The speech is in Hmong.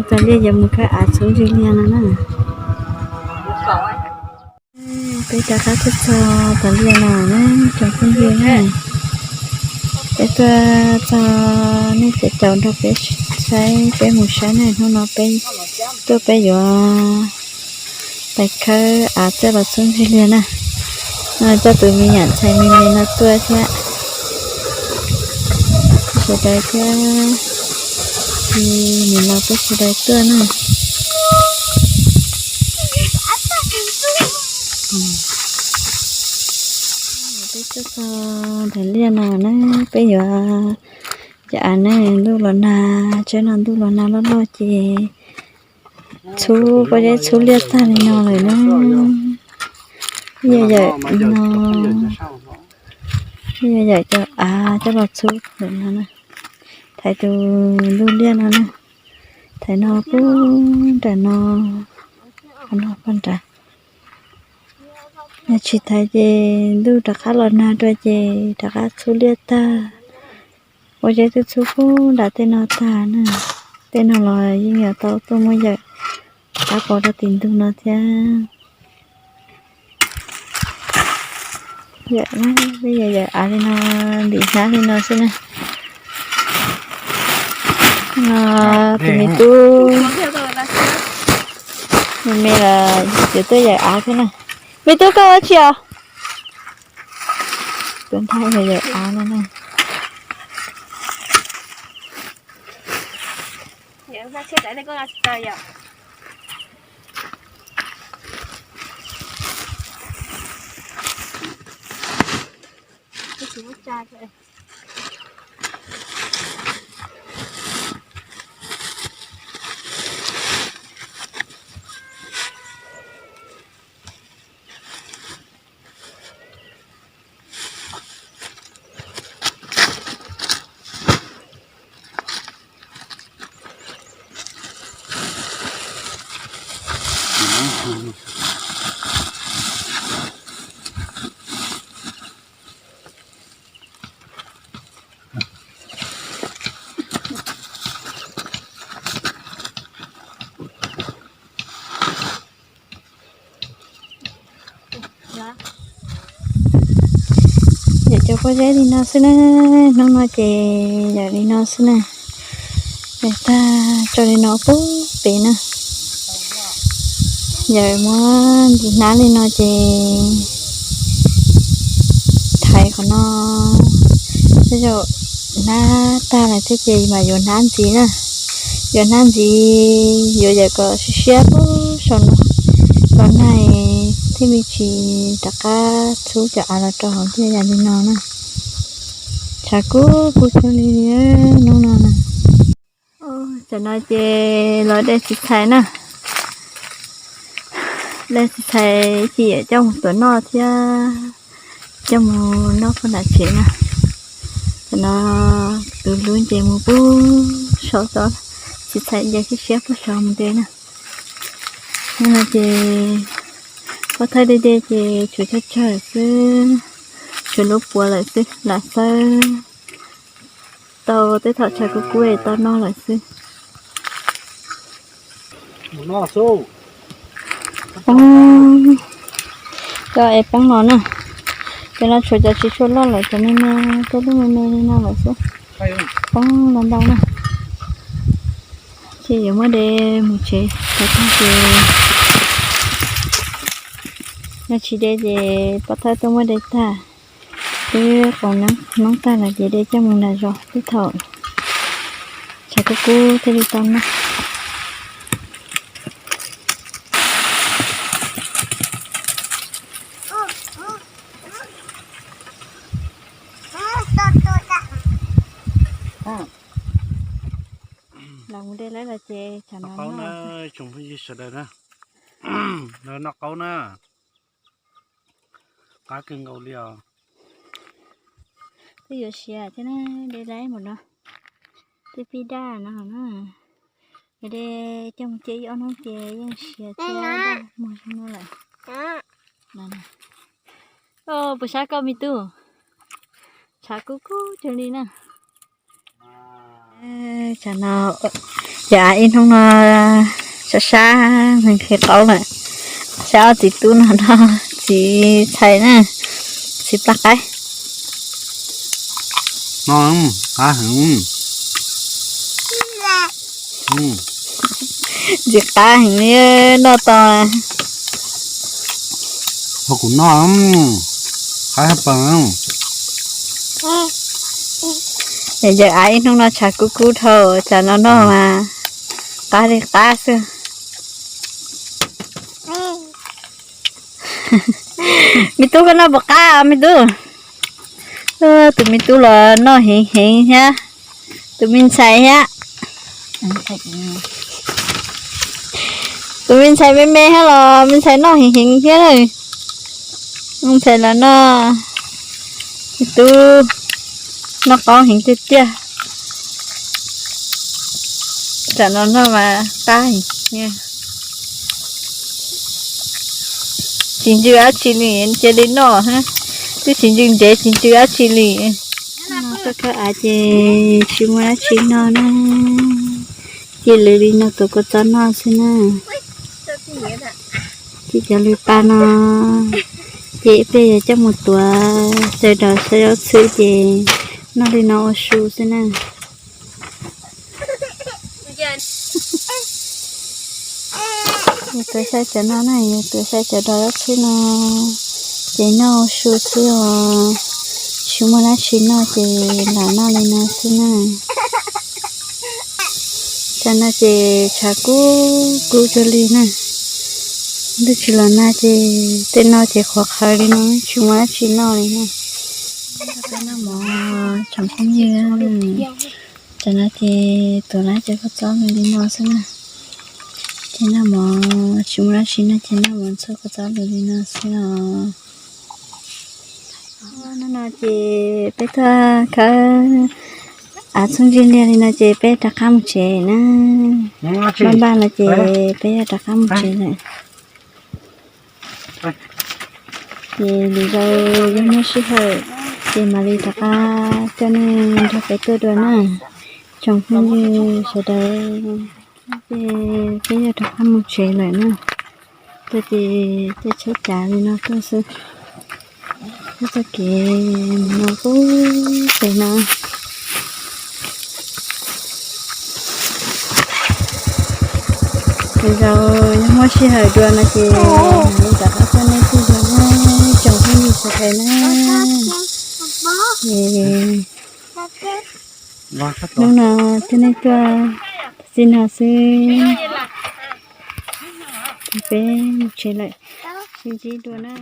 Txog liaj yuav mus khawb av txhub ntsis liaj no na. Peb rov qab tuaj txog tom liaj no na, tsoom phooj ywg na. Peb tuaj txog nej caum caum nrog peb saib, peb mus saib na. Hnub no peb tuaj peb yuav pais khawb av txawj los txhub ntsis liaj na. No coj tus me nyuam ntxhais me me no tuaj thiab. Peb sawv daws thiab, nim no peb sawv daws tuaj na. Peb tuaj txog nram liaj no na, peb yuav cov av na. Ntuj los nag, tsaib no ntuj los nag loj loj ces txhub pob zeb txhub liaj tag li no lawm na. Yog yawm no, yog yawm cov av coj los txhub lawm no na. Thaiv tus ntug liaj no na, thaiv no puag nram no, qhov no puag nrad. Yog tsis thaiv ces ntuj rov qab los nag dua ces rov qab txhub liaj tag. Ua zeb twb txhub puag nram tej no tag na. Tej no los yeej yuav tau tuaj muab yawm rov qab pov rau tim ntug no thiab. Yawm, peb yawm yawm av li no, ntim hnab li no xwb na. No tus me tub me me los yuav tuaj yawm av thiab na. Me tub, koj ua tsi os? Tuaj nrog yawm yawm av no na. Yawm cov pob zeb li no xwb na, hnub no ces yawm li no xwb na. Yawm tag tso li no puag pem na. Yawm muab ntim hnab li no ces thaiv qhov no, tej zaum hnab tag lawm thiab ces mas yuav hnab ntxiv na. Yuav hnab ntxiv, yuav yawm kom siab siab puag saum no, los nag thiaj li tsis rov qab txhub cov av los rau hauv liaj yam li no na. Tshav kub kub cuag li hnub no na. Tam no ces los de txiv txhais na. De txiv txhais ces coj mus tuav noj thiab coj mus noj puag nram tsev na. Tam no tus hlub ces mus puag saum tod, txiv txhais ncaws siab siab puag saum mus de na. Hnub no ces pov thawj de de ces tshuav tsawg tsawg xwb, tshuav lub puav lawm xwb, lam xawb tau tej thaum tshav kub kub es tau noj lawm xwb. Poob, cov es poob los na. Cov no tshuav cov tsis tshua loj lawm, cov me me, tej lub me me li no lawm xwb. Poob los ntau na. Ces yuav muab de mus tsev, tag ces, yog tsis de ces pov thawj tuaj muab de tag. Twb qaus noob tag lawm ces de coj mus nram zos tej thaum tshav kub kub thiaj li tau noj. Los mus de lawm ces tsam no qaub na, tsoom phooj ywg sawv daws na, noj qaub na. Qab kawg nkaus li os. Twb yuav siav thiab na, de laib npaum no. Twb pib daj no na. Yog de coj mus cia ib ob hnub ces yeej siav thiab daj muag zoo no lawm. Puas sab koj me tub? Tshav kub kub cuag li na. Tsam no Ces ib hnub no sab sab nqhis qaub lawm, sab ob txiv tub no noj txiv ntxhais na, txiv plaj qaib. Ntxim qab heev li, noj tau. Kuv noj qab pa. Yawm av ib hnub no tshav kub kub dhau, tsam no noj mas qab li qab xwb. Me tub, koj noj puas qab me tub? Tus me tub los noj heev heev thiab, tus me ntxhais thiab. Tus me ntxhais me me thiab los me ntxhais noj heev heev thiab. Me ntxhais los noj, me tub noj qaub heev tiag tiag. Tsam no noj mas qab heev. Tsis ntsws dab tsi li, cia li noj, twb tsis ntsws ntsev tsis ntsws dab tsi li. Tuaj khawb av ces tsis muaj dab tsi noj na, cia lwm li no tuav kua txob noj xwb na. Cia cov lwm pa no ces peb yuav coj mus tuav xyaw daus xyaw zaub txhwb ces noj li no ua su xwb na. Yus tuav xyaw cov no na, yus tuav xyaw cov daus zaub txhwb no ces noj ua su xwb os, tsis muaj dab tsi noj ces lam noj li no xwb na. Tam no ces tshav kub kub cuag li na, ntuj tsis los nag ces tej no ces qhuav qhawv li no tsis muaj dab tsi noj li na. Peb noj mov tsoom phooj ywg, tam no ces tuav lawm cov kua txob lwm li no xwb na. Ces noj mov tsis muaj dab tsi noj ces noj mov ntxuag kua txob lwm li no xwb os. Hnub no ces peb tuaj khawb av txhooj ntsig liag li no ces peb rov qab mus tsev na. Npaj npaj no ces peb yuav rov qab mus tsev lawm. Ces lwm zaus yog muaj sij hawm ces mam li rov qab coj nej nrog peb tuaj dua na, tsoom phooj ywg sawv daws. Ces peb yuav rov qab mus tsev lawm na. Tuaj ces caij tsheb cav li no tuaj xwb. Peb txoj kev mus no pub pem no. Lwm zaus yog muaj sij hawm dua no ces mam li rov qab coj nej tuaj dua na, tsoom phooj ywg sawv daws na. Ces hnub no thiab nej tuaj txij no xwb, ces peb mus tsev lawm, sib ntsib dua na.